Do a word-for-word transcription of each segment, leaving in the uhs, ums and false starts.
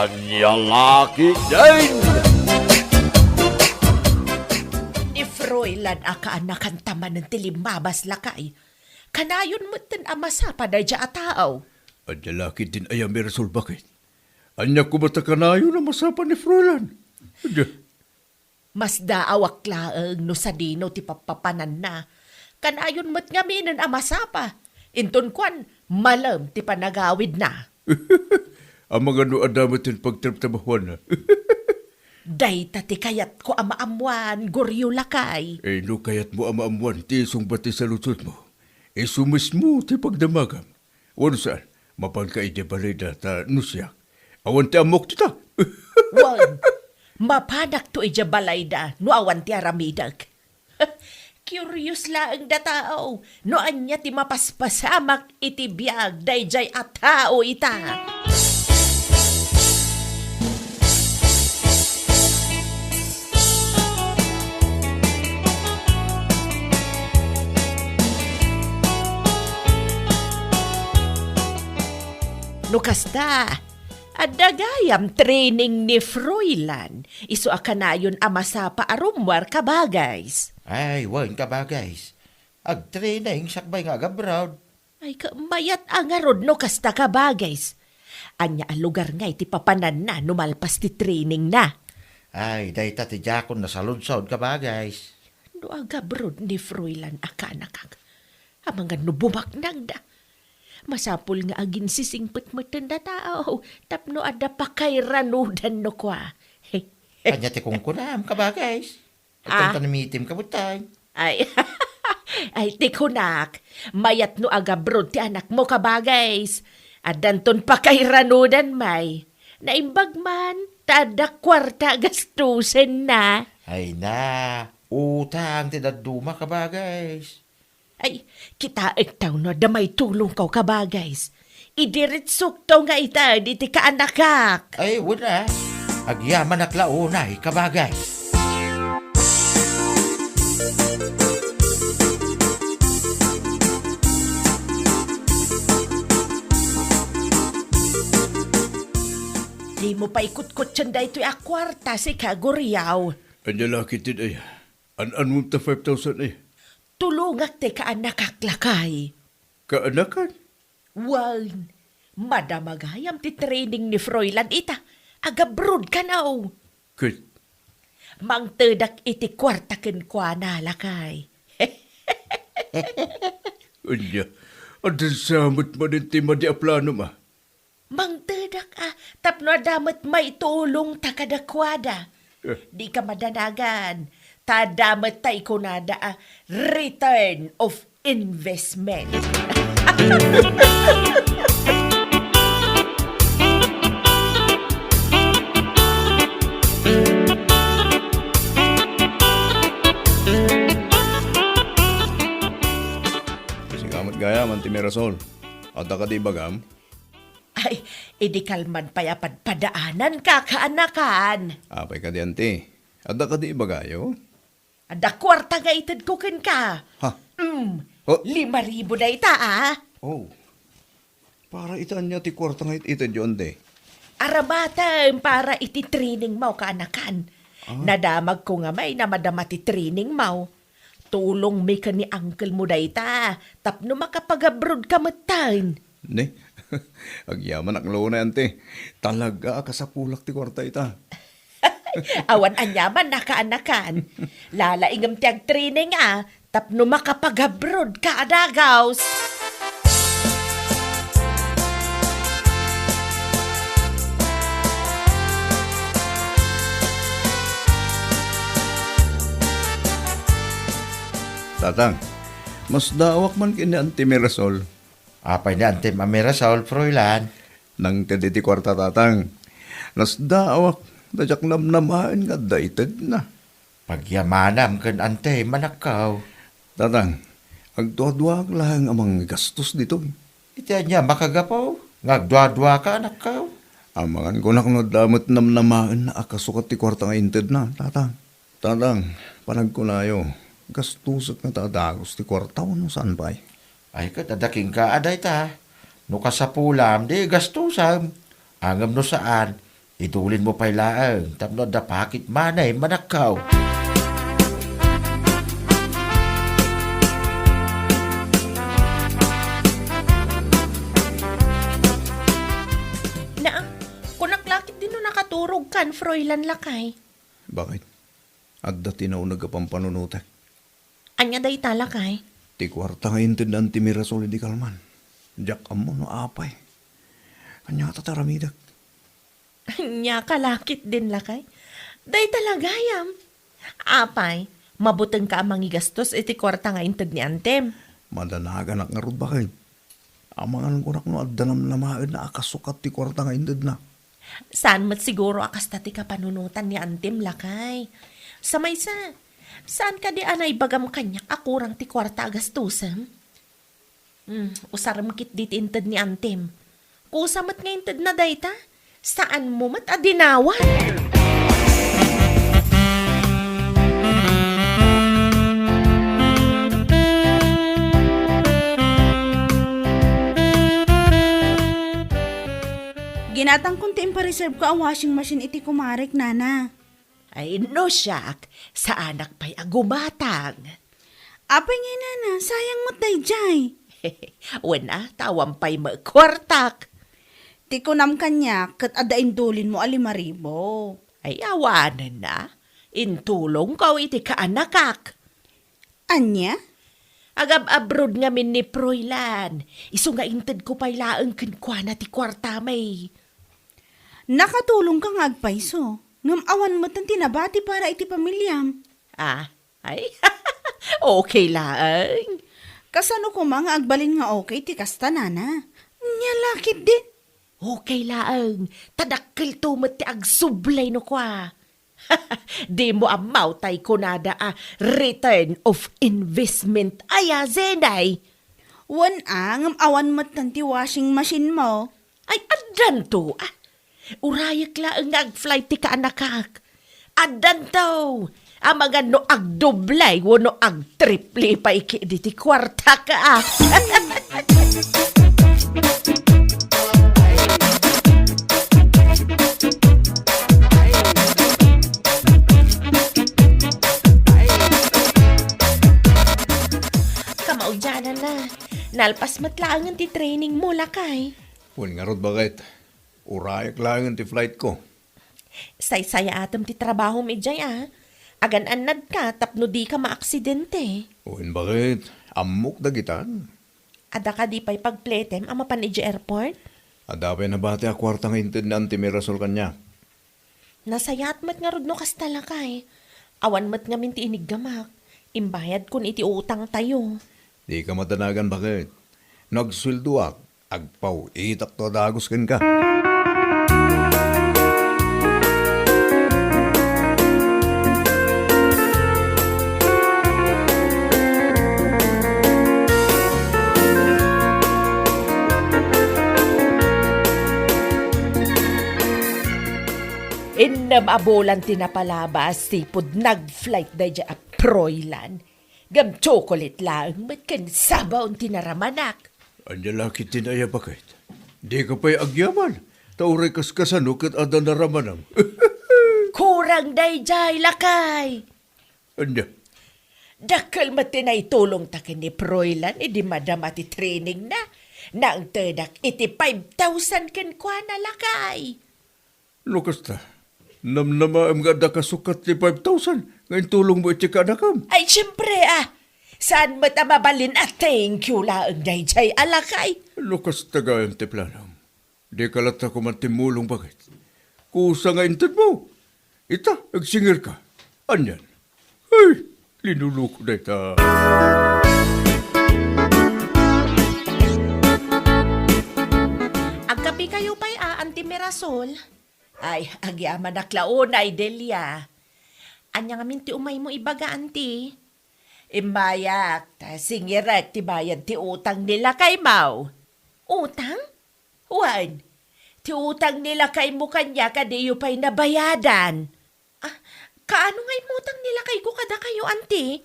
Ania la ketdin? Ni Froilan a kaanakan ta manen ti limmabas, lakay. Kanayon metten a masapa daydiay a tao. Ania la ketdin aya, Mirasol, baket? Ania koma ta kanayon a masapa ni Froilan? Ania? Masdaawak laeng no sadino ti pappapananna. Kanayon met ngaminen a masapa. Inton kuan, malem ti panagawidna. Amangan no adda met ti pagtrabtrabahuanna. Dayta ti kayatko a maammuan, Goryo, lakay. Eh, no kayatmo a maammuan ti isungbat ti saludsodmo, isu mismo ti pagdamagam. Wenno saan, mapanka idiay balayda ta no siak, awan ti ammok dita. Wen, mapanakto idiay balayda no awan ti aramidek. Curious laeng da tao no ania ti mapaspasamak iti biag daydiay a tao ita. No kasta, adda gayam training ni Froilan, isu a kanayon a masapa a rummuar, kabagays. Ay, wen, kabagays. Agtraining sakbay nga agabroad. Ay, ka-, mayat a ngarud no kasta, kabagays. Ania a lugar ngay ti papananna no malpas ti trainingna? Ay, dayta ti diakon nasaludsod, kabagays. No agabroad ni Froilan a kaanakak, amangan no bumaknangda. Masapul nga aginsisingpet metten da tao tapno adda pakairanudan no kua. Ania ti kunkunam, kabagays? Ah. Ita ta namitim ka, butang. Ay, ay, ti kunak, mayat no agabroad ti anakmo, kabagays. Addanton pakairanudan, may. Naimbag man, ta adda kuarta a gastusenna. Ay na, utang ti dadduma, kabagays. Ay, kitaek ta no adda maitulongko, kabagays. Idiritsok to nga ited iti kaanakak. Ay, wen a. Agyamanak la unay, kabagays. Dimo pay kutkutien daytoy a kuarta, sika, Guriaw. Ania la ketdin aya? An-anmom ta five thousand, eh? Tulongak ti kaanakak, lakay. Kaanakan? Wen, madama gayam ti training ni Froilan ita. Agabroad kano. Ket? Mangtedak iti kuarta kenkuana, lakay. Ania, adda sa met manen ti madi a planom, a? Mangtedak a, tapno adda met maitulongta kadakuada. Eh. Dika madanagan, ta adda met tay kunada a return of investment. Sika met gayam, Auntie Mirasol. Adda kadi ibagam? Ay, idi kalman pay a padpadaananka, kaanakan. Apay kadi, Auntie? Adda kadi ibagayo? Adda kuarta nga itedko kenka. Ha? Mm. Oh. Lima ribu dayta, a. Oh. Para iti ania ti kuarta nga it-, itedyo, Auntie? Aramatem para iti trainingmo, kaanakan. Ah. Nadamagko nga may namadama ti trainingmo. Tulongmi ken ni uncle mo dayta, tapno makapag-abroad ka metten. Ne? Agyamanak la unay, Auntie. Talaga a kasapulak ti kuarta ita. Awan aniaman a kaanakan. Lalaingem ti agtraining a, tapno makapag-abroad ka a dagaus. Tatang, masdaawak man ken ni Auntie Mirasol. Apay ni Antem a Mirasol, Froilan? Nangted iti kuarta, Tatang. Nasdaawak, ta diak namnamaen nga adda itedna. Pagyamanam ken Antem, anakko. Tatang, agduaduaak laeng a manggastos ditoy. Iti ania makagapu nga agduaduaka, anakko? Amangan kunak no adda met namnamaenna a kasukat ti kuarta nga intedna, Tatang. Tatang, panagkunayo, gastusek ngata a dagus ti kuarta wenno saan pay? Ay, ket adda kenka a dayta. No kasapulam, di gastusem. Ngem no saan, Idulinmo pay laeng tapno adda pakit manay manakkaw. Naa, kunak la ketdin no nakaturogkan, Froilan lakay. Bakit? Adda ti nauneg a pampanunotek. Ania dayta, lakay? Ti kuarta nga intedna ni Anti Mirasol idi kalman. Diak ammo no apay. Ania ngata ti aramidek? Ania ka la ketdin, lakay? Dayta la gayam. Apay, mabutengka a mangigastos iti kuarta nga inted ni Antem? Madanaganak ngarud, bakit? Amangan kunak no adda namnamaedna a kasukat ti kuarta nga intedna. Saan met siguro a kasta ti kapanunotan ni Antem, lakay. Sa maysa, saan kadi a naibagam kaniak a kurang ti kuarta a gastusem? Hmm, usarem ketdi ti inted ni Antem. Kusa met nga intedna dayta, saanmo met a dinawan. Ginatangkon ti impareserveko a washing machine iti kumarek, nana. Ay, no siak, saanak pay a gumatang. Apay ngay, nana, sayang met daydiay. Wen a, ta awan pay met kuartak. Ti kunam kaniak, ket adda indulinmo a lima ribu. Ay, awanen a. Intulongko iti kaanakak. Ania? Agab-abroad ngamin ni Froilan. Isu nga intedko pay laeng kenkuana ti kuartam. Nakatulongka nga agpayso, ngem awan metten ti nabati para iti pamiliam. Ah, ay, okay laeng. Kasano koma nga agbalin nga okay ti kasta, nana? Nia la ketdin? Okay laeng, ta dakkelto met ti agsublay no kua. Dimo ammo tay kunada a return of investment aya, Zenay? Wen a, ngem awan metten ti washing machine mo. Ay, addanto, ah. Urayek laeng nga ag-flight ti kaanakak. Addanto, amangan no agdoble wenno agtriple pay ketdi ti kuartak, ah. Kamaudiananna, nalpas met laengen ti training mo, lakay. Wen ngarud, baket. Urayek laengen ti flight ko. Saysayaatem ti trabahom idiay, a. Agan-annadka tapno dika maaksidente. Wen, baket. Ammok dagitan. Adda kadi pay pagpletem a mapan idiay airport? Adda pay nabati a kuarta nga inted ni Auntie Mirasol kaniak. Nasayaat met ngarud no kasta, lakay. Awan met ngamin ti iniggamak. Imbayadkon iti utangtayo. Dika madanagan, baket. No agsueldoak, agpaw-itakto a dagus kenka. Innem a bulan ti napalaba a sipud nag-flight daydiay a Froilan. Ngem tsokolit laeng met ken sabaw ti naramanak. Ania la ketdin aya, baket? Dika pay agyaman, ta uray kaskasano ket adda naramanam. Kurang daydiay, lakay! Ania? Dakkel met ti naitulongta ken ni Froilan idi madama ti trainingna. Nangtedak iti five thousand kenkuana, lakay. No kasta, namnamaem nga adda kasukat ti five thousand nga intulongmo iti kaanakam? Ay, siempre, a. Saan met a mabalin a thank you laeng daydiay a lakay? No kasta gayam ti planom, dika latta koma timmulong, baket. Kusa nga intedmo. Ita, agsingirka. Anian? Ay, linuluko dayta. Agkapikayo pay a, Auntie Mirasol? Ay, agyamanak la unay, Delia. Ania ngamin ti umaymo ibaga, Auntie? Immayak, ta singirek ti bayad ti utang ni lakaymo. Utang? Wen, ti utang ni lakaymo kaniak a diyo pay nabayadan. Ah, kaano nga immutang ni lakayko kadakayo, Auntie?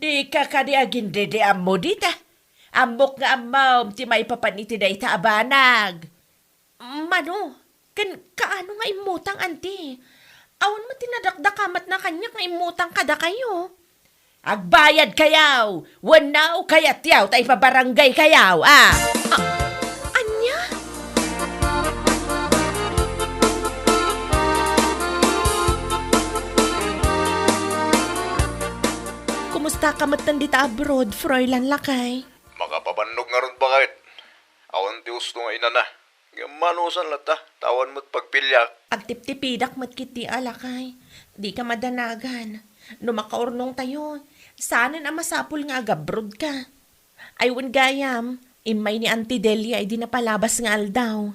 Dika kadi agindede-ammo dita. Ammok nga ammom ti maipapan iti dayta a banag. Mano, Ken kaano nga immutang, anti? Awan met ti nadakdakamatna kaniak nga immutang kadakayo. Agbayadkayaw wenno kayatyaw ta ipabaranggaykayaw, a? A-, ania? Kumustaka metten dita abroad, Froilan, lakay? Makapabannog ngarud, baket. Awan ti usto nga inana. Ngem manusan latta, ta awan met pagpiliak. Agtiptipidak met ketdi a, lakay. Dika madanagan. No makaurnongtayo, saanen a masapul nga agabrodka. Ay wen gayam, immay ni Auntie Delia idi napalabas nga aldaw.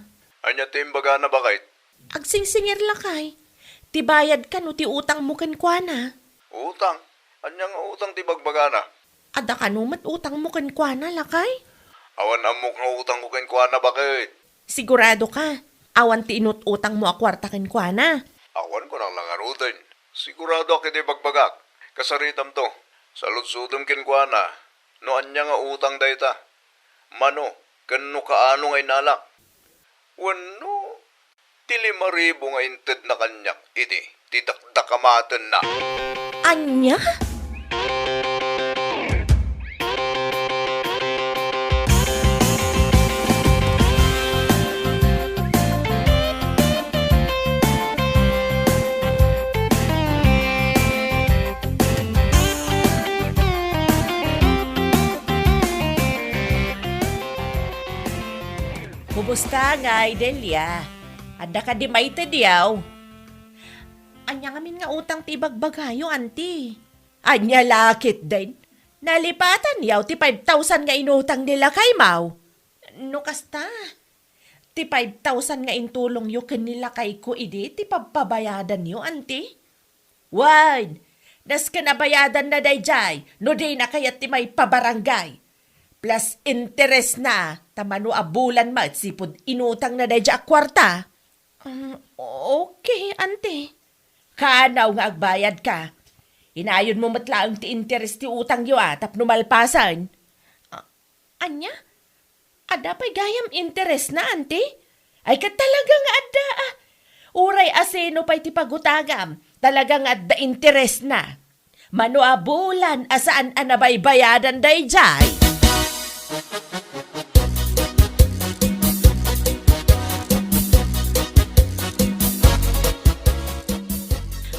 Ania ti imbagana, baket? Agsingsingir, lakay. Ti bayad kano ti utangmo kenkuana. Utang? Ania nga utang ti bagbagana? Adda kano met utangmo kenkuana, lakay? Awan ammok nga utangko kenkuana, baket. Sigurado ka? Awan ti inut-utangmo a kuarta kenkuana? Awan, kunak la ngaruden. Siguradoak iti bagbagak. Kasaritamto. Saludsodem kenkuana no ania nga utang dayta. Mano, ken no kaano nga inalak. Wenno, ti lima ribu nga intedna kaniak idi ti dakdakamatenna. Ania? Kumusta ngay, Delia? Adda kadi maitedyo? Ania ngamin nga utang ti ibagbagayo, anti? Ania la ketdin? Nalipatanyo ti five thousand nga inutang ni lakaymo? No kasta, ti five thousand nga intulongyo ken ni lakayko idi ti pagpabayadanyo, anti? Wen, nasken a bayadanna daydiay no dina kayat ti maipabaranggay. Plus interesna, ta mano a bulan met sipud inutangna daydiay a kuarta. Um, okay, anti. Kaanaw nga agbayadka. Inayonmo met laeng ti interes ti utangyo a tapno malpasen. A-, ania? Adda pay gayam interesna, anti? Ay, ket talaga nga adda a. Uray asino pay ti pagutagam, talaga nga adda interesna. Mano a bulan a saan a nabaybayadan daydiay?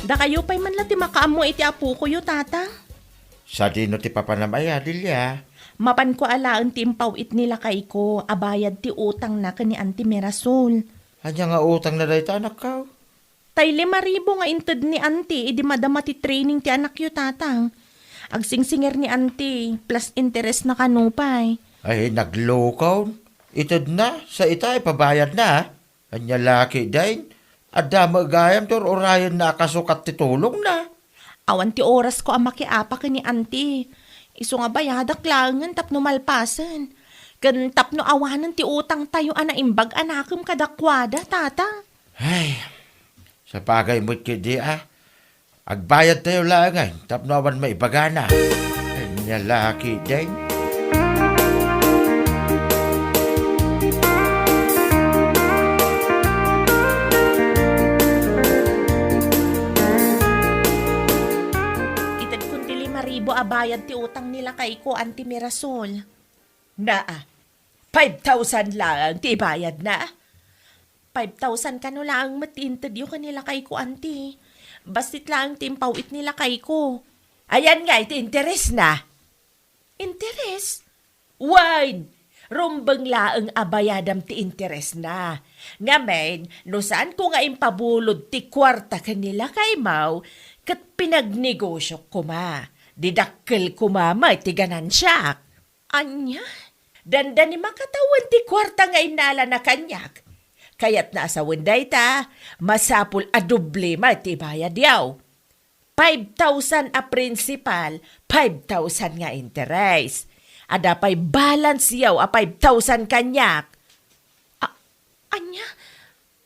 Dakayo pay man la ti makaammo iti apokoyo, Tata. Sadino ti papanam aya, Delia? Mapanko alaen ti impaw-it ni lakayko a bayad ti utangna ken ni Anti Mirasol. Ania nga utangna dayta, anakko? Tay lima ribu nga inted ni Anti idi madama ti training ti anakyo, Tatang. Agsingsingir ni Anti, plus interesna kano pay. Ay, naglukon. Itedna, sa ita, ipabayadna. Ania la ketdin, adda met gayam ti ur-urayenna a kasukat ti tulongna. Awan ti orasko a makiapa ken ni Anti. Isu nga bayadak laengen tapno malpasen. Ken tapno awanen ti utangtayo a naimbag a nakem kadakuada, Tata. Ay, sapagay met ketdi a. Agbayadtayo laengen tapno awan maibagana. Ania la ketdin? Itedkon ti lima ribu a bayad ti utang ni lakayko, Anti Mirasol. Naa, five thousand laeng ti ibayadna. Five thousand kano laeng met ti intedyo ken ni lakayko, Anti. Bassit laeng ti impaw-it ni lakayko. Ayan ngay ti interesna. Interes? Wen, rumbeng laeng a bayadam ti interesna. Ngamin, no saanko nga impabulod ti kuarta ken ni lakaymo, ket pinagnegosiok koma, didakkel koma met ti ganansiak. Ania? Dandani makatawen ti kuarta nga innalana kaniak. Kayatna a sawen dayta, masapul a doble met ti ibayadyo. Five thousand a prinsipal, five thousand nga interes. Adda pay balance yaw a five thousand kaniak. A-, ania?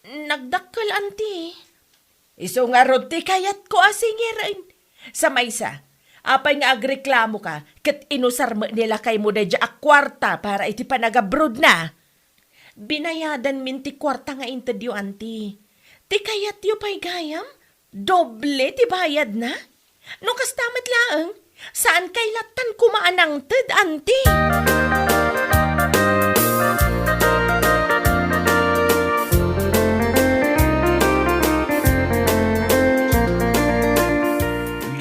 Nagdakkel, Anti. Isu ngarud ti kayatko a singiren. Sa maysa, apay nga agreklamoka ket inusar met ni lakaymo daydiay a kuarta para iti panagabrodna? Binayadanmin ti kuarta nga intedyo, anti. Ti kayatyo pay gayam, doble ti bayadna? No kasta met laeng, saan kay lattan koma a nangted, anti?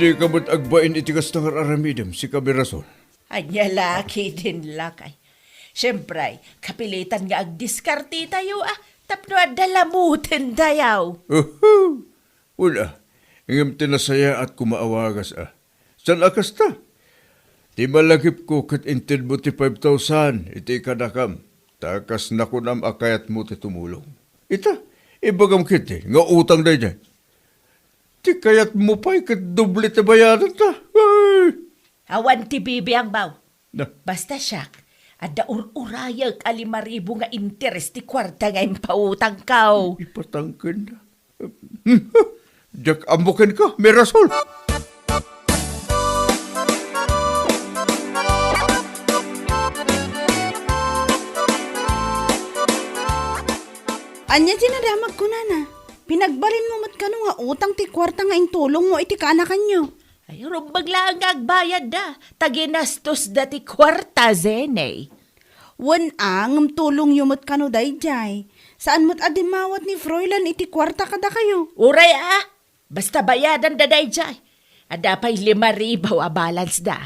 Dika met agbain iti kasta nga ar-aramidem, sika Mirasol. Ania la ketdin, lakay. Siempre, kapilitan nga agdiskartetayo, a, tapno adda lamutendayo. Uhu! Wen a, ngem ti nasayaat koma a wagas, a. Saan a kasta? Ti malagipko ket intedmo ti five thousand iti kadakam, ta kas nakunam a kayatmo ti tumulong. Ita, ibagam ketdi nga utang daydiay. Ti kayatmo pay ket doble ti bayadanta. Ay! Awan ti bibiangbaw. Na. Basta siak, adda ur-urayek a lima ribu nga interes ti kuarta nga impautangko. Ipatangken. Diak ammo kenka, Mirasol. Ania ti nadamagko, nana? Pinagbalinmo met kano nga utang ti kuarta nga intulongmo iti kaanakanyo? Ay, rumbeng laeng nga agbayadda, ta ginastosda ti kuarta, Zenny. Wen a, ngem tulongyo met kano daydiay. Saan met a dimmawat ni Froilan iti kuarta kadakayo. Uray a, basta bayadanda daydiay. Adda pay lima ribu a balance da.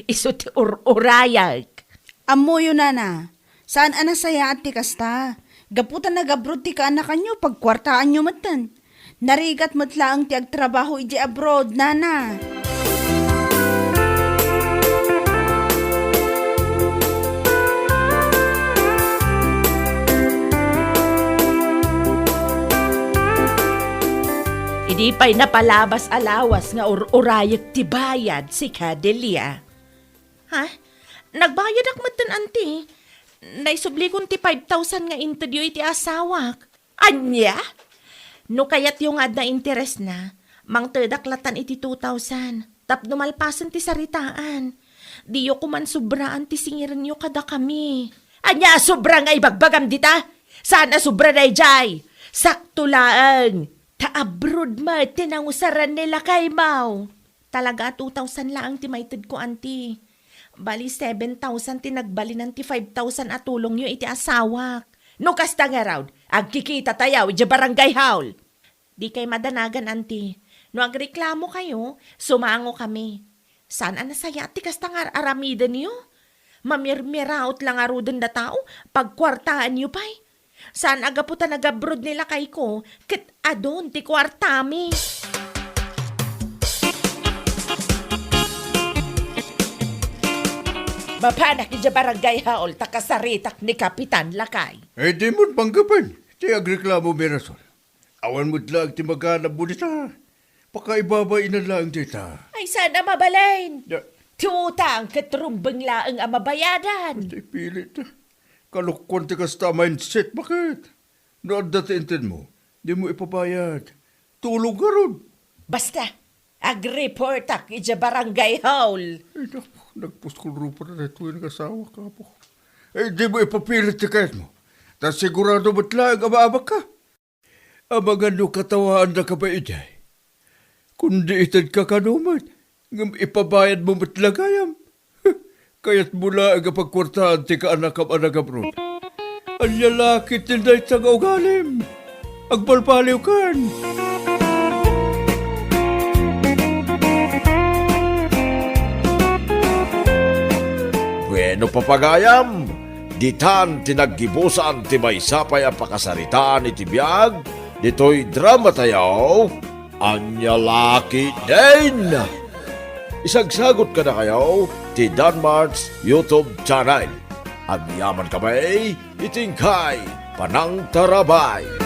Isu ti ur-urayek. Ammoyo, nana, saan a nasayaat ti kasta. Gapu ta nagabrod ti kaanakanyo, pagkuartaanyo metten. Narigat met laeng ti agtrabaho idiay abroad, nana. Idi pay napalabas a lawas nga ur-urayek ti bayad, sika Delia. Ha? Nagbayadak metten, anti. Naisublikon ti five thousand nga intedyo iti asawak. Ania? No kayatyo nga adda interesna, mangtedak lattan iti two thousand. Tapno malpasen ti saritaan. Diyo koman sobraan ti singirenyo kadakami. Ania a sobra nga ibagbagam dita? Saan a sobra daydiay? Sakto laeng. Ta abroad met ti nangusaran ni lakaymo. Talaga a two thousand laeng ti maitedko, anti. Bali, seven thousand ti nagbalinan ti five thousand a tulongyo iti asawak. No kasta ngarud, agkikitatayo idiay barangay hall. Dikay madanagan, anti. No agreklamokayo, sumangokami. Saan a nasayaat ti kasta nga ar-aramidenyo? Mamirmiraot la ngaruden a tao, pagkuartaanyo pay. Saan a gapu ta nagabrod ni lakayko, ket adun ti kuartami. Mapanak idiay barangay hall ta kasaritak ni Kapitan, lakay. Eh, di mo panggapan ti agreklamo, Mirasol. Awan met laeng ti maganabmo dita. Pakaibabainan laeng dita. Ay, saan a mabalin? Ya. Ti utang ket rumbeng laeng a mabayadan. Ti pilit. Kalokuan ti kasta a mindset, baket? No adda ti intedmo, dimo ipabayad. Tulong ngarud. Basta, agreportak idiay barangay hall. Ay, naku, nagpuskol rupa na daytoy nga asawa, kapo. Eh, dimo ipapilit ti kayatmo. Ta sigurado met laeng a maabakka. Amangan no katawaandaka pay idiay. Kundi itedka kano met, ngem ipabayadmo met la gayam. Kayatmo laeng a pagkuartaan ti kaanakam a nagabrod. Ania la ketdin dayta nga ugalim? Agbalbaliwkan! Bueno, papagayam, ditan ti naggibusan ti maysa pay a pakasaritaan iti biag ditoy dramatayo, Ania la ketdin? Isagsagut kadakayo ti Danmart's YouTube channel. Agyamankami iti inkay panangtarabay.